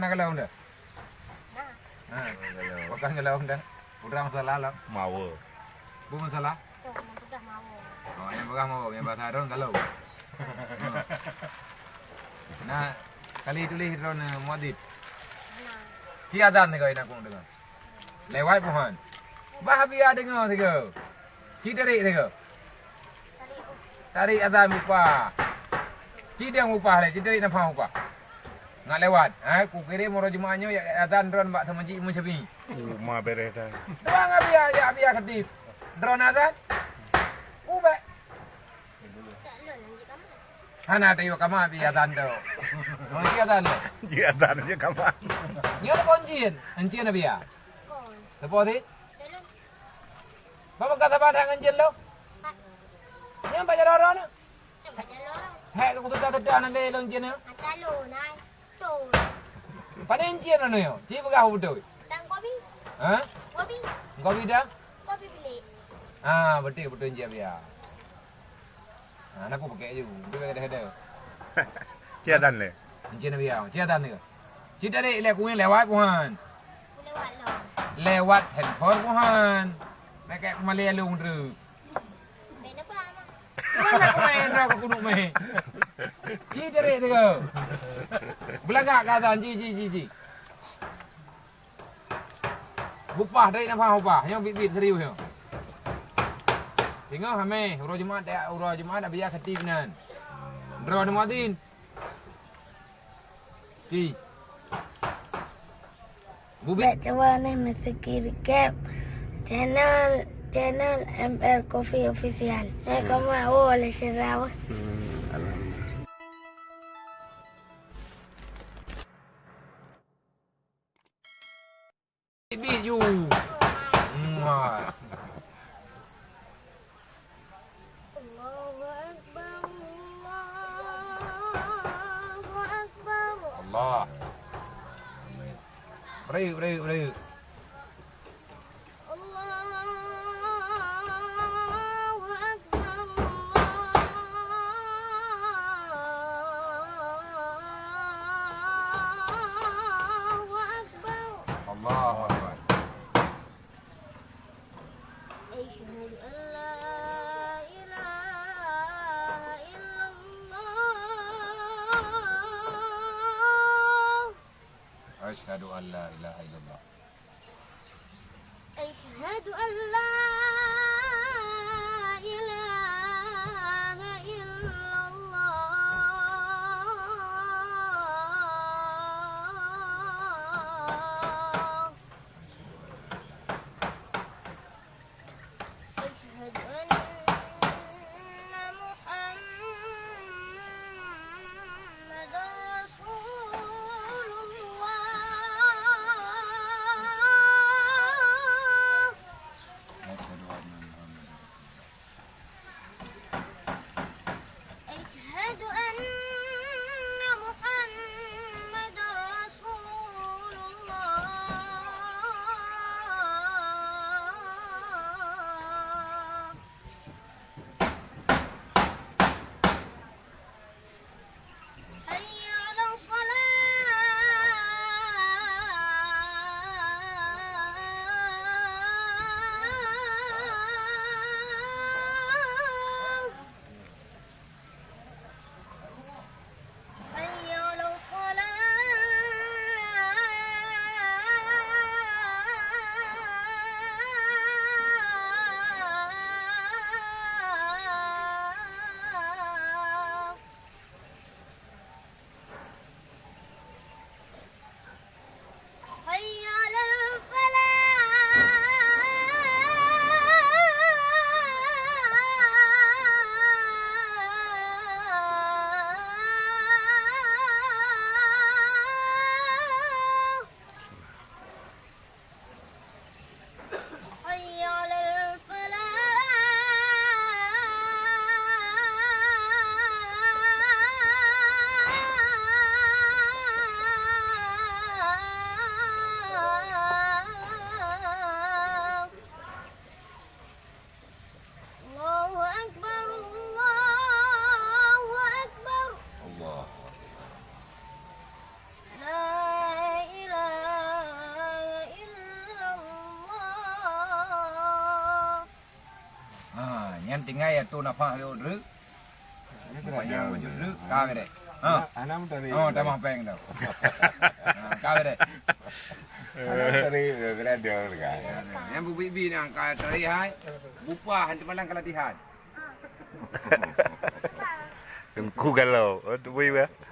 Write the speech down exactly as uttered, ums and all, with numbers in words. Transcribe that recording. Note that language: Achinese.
Na galom dah? Nah. Ha, galom. Bukan galom dah. Putra masalah lah. Mawa. Bu masalah? Tuh, nyang peugah mawa. Oh, nyang peugah mawa, nyang bahasa Arab galom. Nah, kali tuléh droeneuh muadzin. Nah. Ci azan sigoe na kung deungoe. Lewat puhan. Bah biar deungoe sigoe. Ci tarék sigoe. Tarék azan upah. Ci deueng upah lé, ci tarék nafah upah. Ngat lewat. Ha, ku kirém uroe Jumat nyoe ya azan droen bak teumajik Imam Syafi'i. Uma bereh dah. Dua ngat biar, ya biar khatib. Droen azan. Ubek. Hana tayue kama bi azan tu. Oh, ci azan tu. Ci azan je kama. Nyoe teupon cien. Encien na biar. Teupon sit. Bapa ka saban hang encien lo? Nyang baca roro na. Hek ku tuta-tuta na le lo encien na. Pane encien na nyoe? Ci peugah beutôi. Ha? Engkau bida? Ah, beutôi, beutôi encien biar. Ha, na ku pakai aju. Dia kata ada. Ci azan le. Encien na biar. Ci azan dia. Ci tarék lé kueng lewat puhan. Lewat handphone puhan. Pakai kembali alung tu. Mana aku main dah aku kuduk main. Ci tarék tu. Belagak kata ci ci ci ci. Bupah dari nafah upah. Nyang bit-bit serius nyang. Tengok hameh, uroe Jumat, uroe Jumat nak biar khatib nan. Droe muadzin. Ci. Bubit. Bèk cuba neh meuseuki recap channel, channel M R Coffee Official. Eh, koma, oh, lé sira wah. Bit ju. Muah. Allahu Akbar, Allahu Akbar. Allah. Amin. Breuk, breuk, breuk. Allahu Akbar, Allahu Akbar. Allahu Akbar. Asyhadu an la ilaha illallah. Asyhadu an la ilaha illallah. Asyhadu an la ilaha illallah. Asyhadu anna Muhammadar Rasulullah. Asyhadu Nyan tinggai ya tu nafah yo dreu. Nyan yo dreu ka gede. Ha. Anam tadi. Oh, tamah peng dah. Ha, ka gede. Anam tadi gede dia kan. Yang bubi-bi nang ka tadi hai. Bupa hantu malang ka latihan. Engku galau. Oh, tu bui bah.